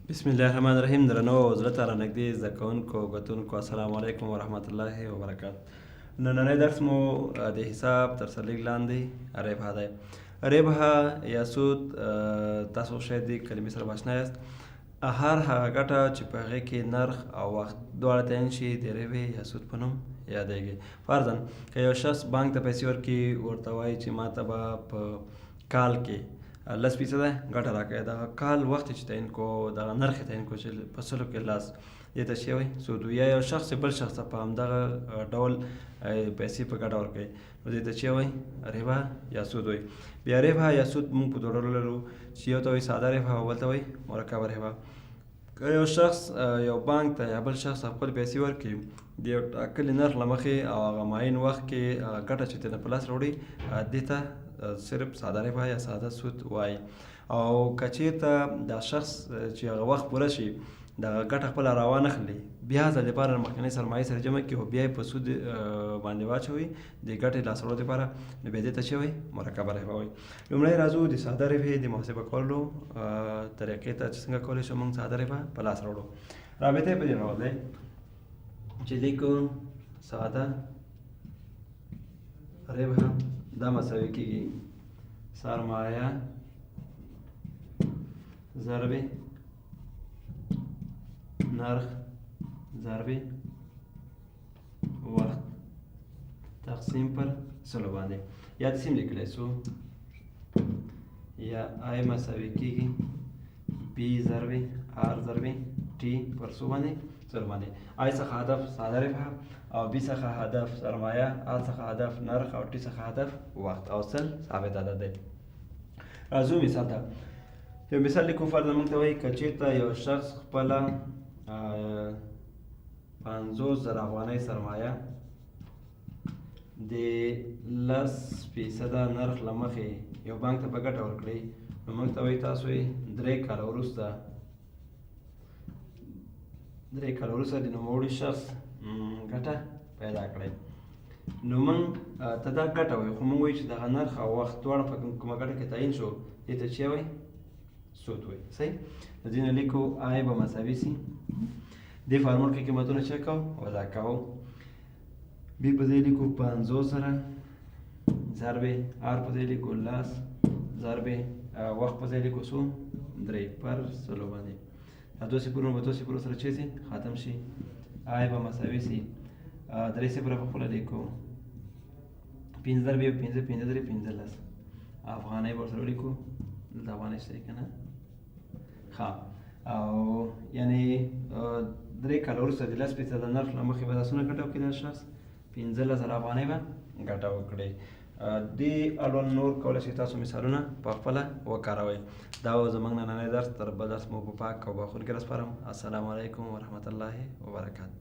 بسم الله الرحمن الرحیم. درنو او زړه ته رانږدې زده کوونکو او کتونکو، السلام علیکم ورحمت الله وبرکات. نننی درس مو د حساب تر سرلیک لاندې ربح دی. ربح یا سود، تاسو شاید دې کلمې سره آشنا یاست. هر هغه ګټه چې په هغې کې نرخ او وخت دواړه تعین شي، د ربح یا سود په نوم یادېږي. فرضاً که یو شخص بانک ته پیسې ورکړي، ورته وایي چې ما ته به په کال کې 10% ګټه راکوي، دغه کال وخت چې تعین کو، دغه نرخ یې تعین کو چې په سلو کې لس، دې ته څه وایي؟ سود. یا یو شخص بل شخص ته په همدغه ډول پیسې په ګټه ورکوي، نو دې ته څه وایي؟ ربا یا سود وایي. بیا ربا یا سود موږ په دوه ډولو لرو چې یو ته وایي ساده ربا او بل ته وایي مرکبه ربا. که یو شخص یو بانک ته یا بل شخص خپل پیسې ورکړي، د یو ټاکلي نرخ له مخې او هغه معین وخت کې ګټه چې ترېنه په لاس راوړي، دې ته صرف ساده ربا یا ساده سود وایي. او که چېرته دا شخص چې هغه وخت پوره شي، دغه ګټه خپله راوانخلي، بیا ځل دپاره مخکنۍ سرمایې سره جمع کړي او بیا یې په سود باندې واچوي د ګټې لاسته راوړلو دپاره، نو بیا دې ته څه وایي؟ مرکبه ربا وایي. لومړی راځو د ساده ربحې د محاسبه کولو طریقې ته چې څنګه کولی شو موږ ساده ربح په لاس راوړو. رابطه یې په دې ډول دی چې لیکو ساده ربح دا مساوي کېږي سرمایه ضرب نرخ ضرب وخت تقسیم پر سلو باندې، یا داسې هم لیکلی سو، یا آی مساوي کېږي بی ضرب آر ضرب ټي پر څو باندې؟ سلو باندې. آی څخه هدف ساده ربح او بی څخه هدف سرمایه، آر څخه هدف نرخ او ټي څخه هدف وخت، او 100 ثابت عدد دی. راځو مثال ته. یو مثال لیکو. فرضاً موږ ته وایي که چېرته یو شخص خپله 50,000 افغانۍ سرمایه د 10% نرخ له مخې یو بانک ته په ګټه ورکړي، نو موږ ته وایي تاسو یې درې کاله وروسته د نوموړي شخص ګټه پیدا کړئ. نو موږ ته دا ګټه وایي، خو موږ وایو چې دغه نرخ او وخت دواړه په کومه ګټه کې تعین شو، دې ته څه وایي؟ سود وایي. صحیح؟ د دې نه لیکو آی به مساوي سي دې فارمول کې قیمتونه څه کوو؟ وضع کوو. بی په ځای لیکو 50,000 ضرب آر په ځای لیکو لس ضرب وخت په ځای لیکو څو؟ درې پر سلو باندې. دا دوه صفرونه به دوه صفرو سره چه سي؟ ختم شي. آی به مساوي سي درې صفره په خپله لیکو، پنځه ضرب یو پنځه، پنځه درې پنځلس افغانۍ به ورسره ولیکو. دلته افغانۍ شته که نه؟ ښه. او یعنې درې کاله وروسته د 10% نرخ له مخې به دا څومره ګټه وکړي؟ دا شخص 15,000 افغانۍ به ګټه وکړي. دې اړوند نور کولی شئ تاسو مثالونه په خپله وکاروئ. دا و زموږ نننی درس. تر بل درس مو په پاک او بخښونکي رسپارم. السلام علیکم ورحمت الله وبرکاته.